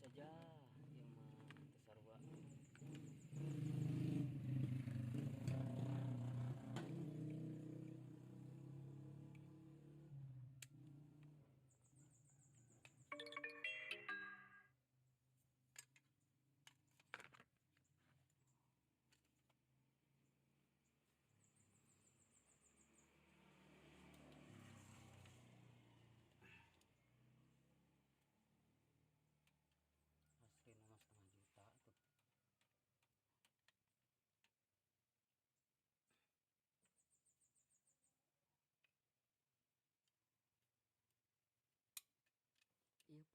Saja ieu mah teu sarua.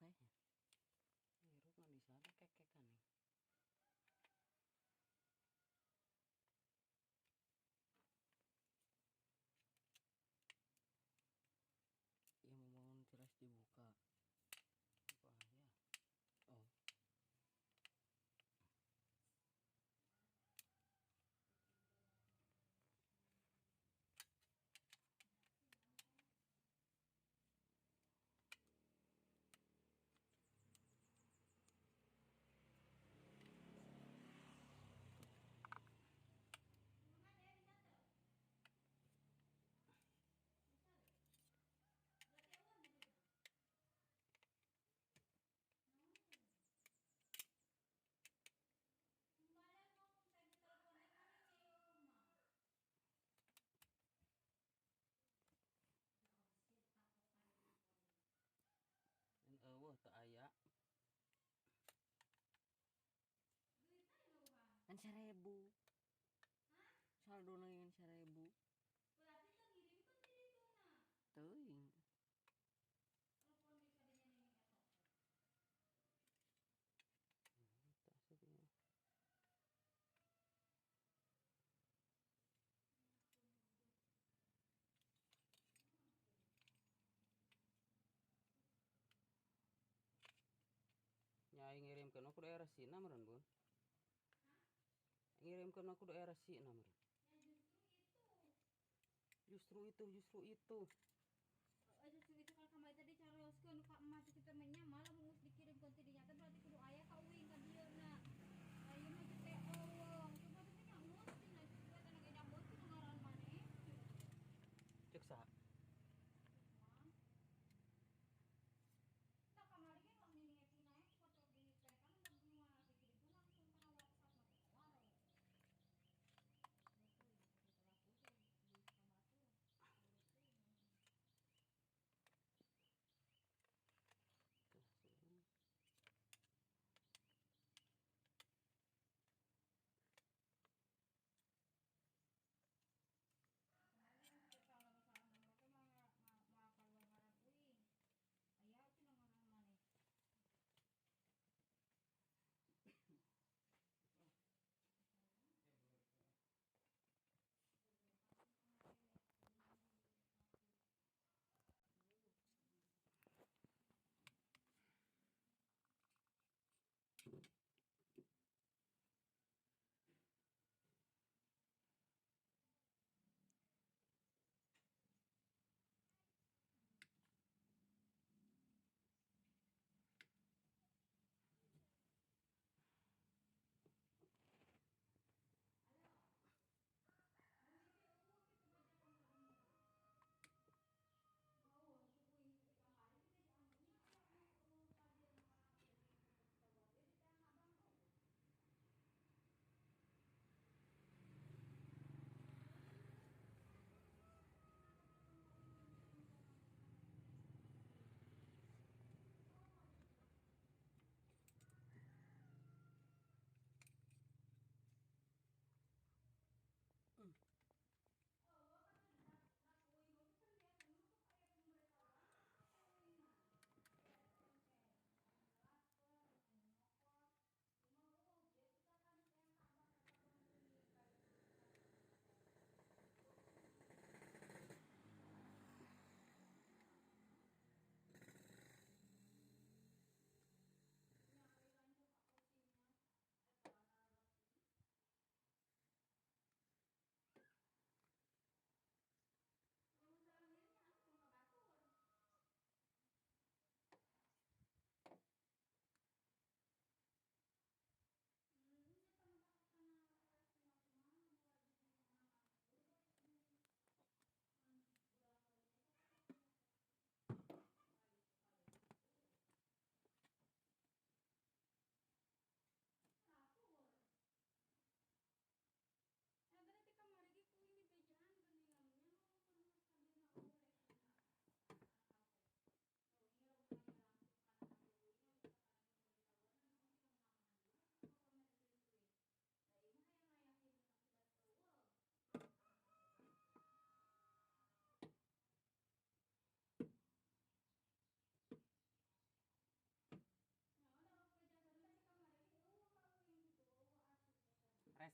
Hirup aja. Hirup nggak di sana kekekan nih. Yang mau bangun teras dibuka. Apa aja? Oh. Eueuh teu aya. Kan 1000. Saldo ngan 1000. Berarti teu ngirimkeun ti dituna. Teuing. Telepon di kadinya nini eta. Teu asup ieu. Nya aing ngirimkeun mah kudu aya resina meureun, Bun. Ngirimkeun mah kudu aya resina meureun. Ya justru itu. Justru itu, justru itu. Justru itu kan kamari tadi caroskeun ka emak teh kitu mah nya malah mun geus dikirimkeun ti dinya teh berarti kudu aya ka uing ka dieu na. Aya mah teh eueuh. Coba teh nya geus cenah kitu eta nu ge nyambut cenah ngaran maneh. Cek saha? Tak kamari ge urang nini eki naek foto di teh kan moal dikirimkeun langsung kana WhatsApp mah teh waro.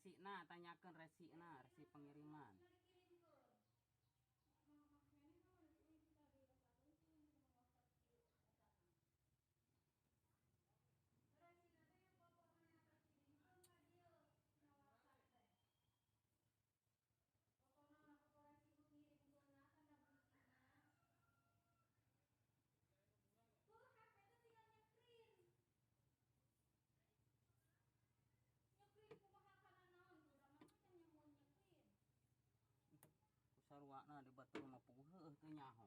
Resina, tanyakeun resina, resi pengiriman. Sarwana di batur mah puguh heueuh teu nyaho.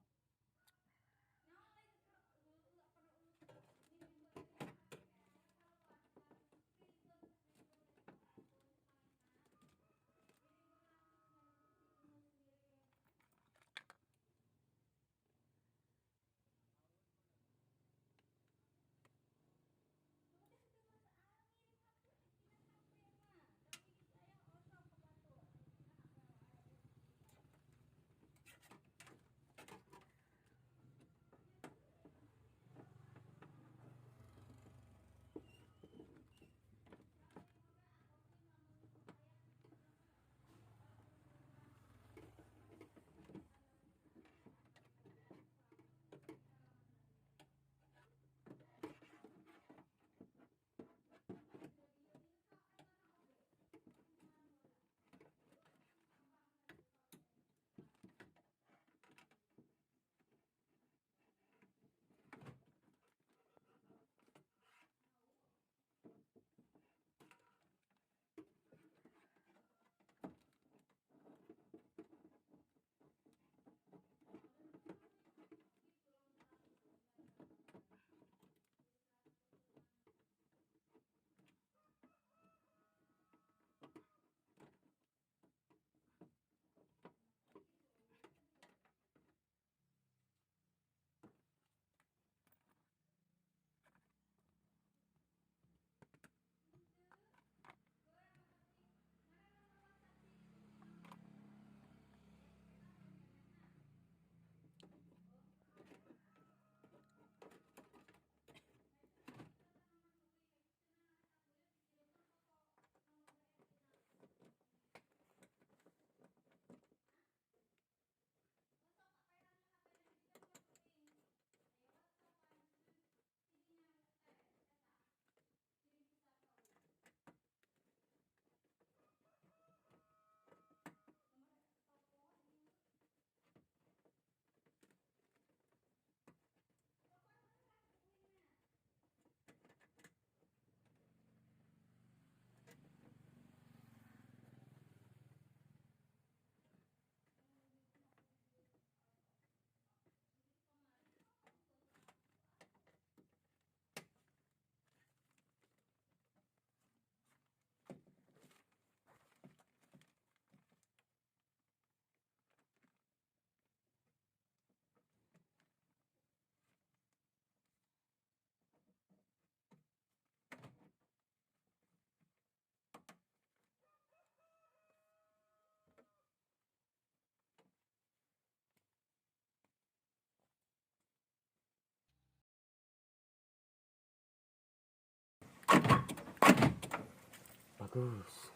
Bagus.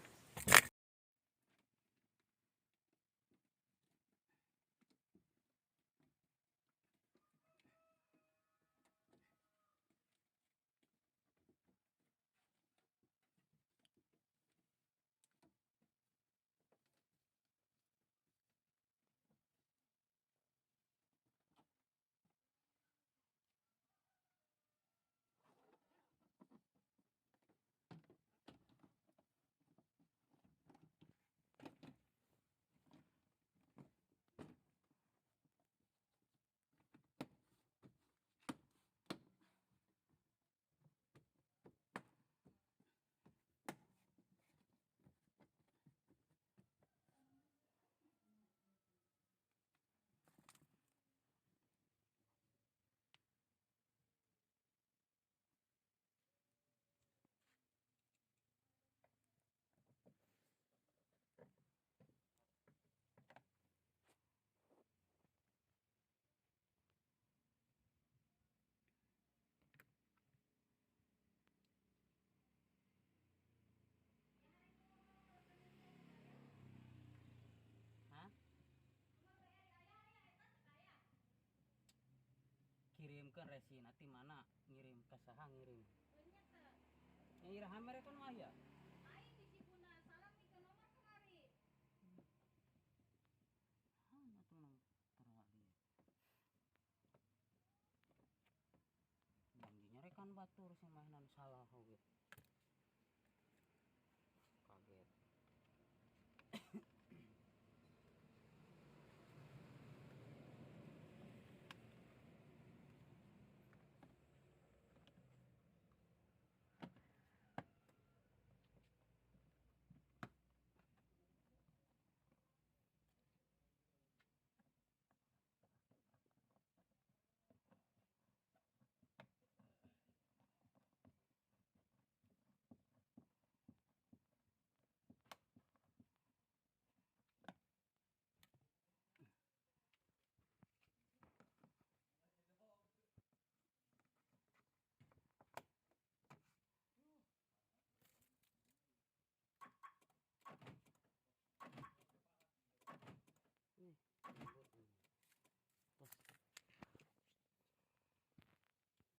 Kirimkeun resi nanti mana ngirim ka saha ngirim. Nya teh. Yang iraha mereka nu aya. Aing di Cibuna salah mikeun nomor kamari. Haun atuh nang tara dia. Janji nyarekan batur sing mainan salah oge.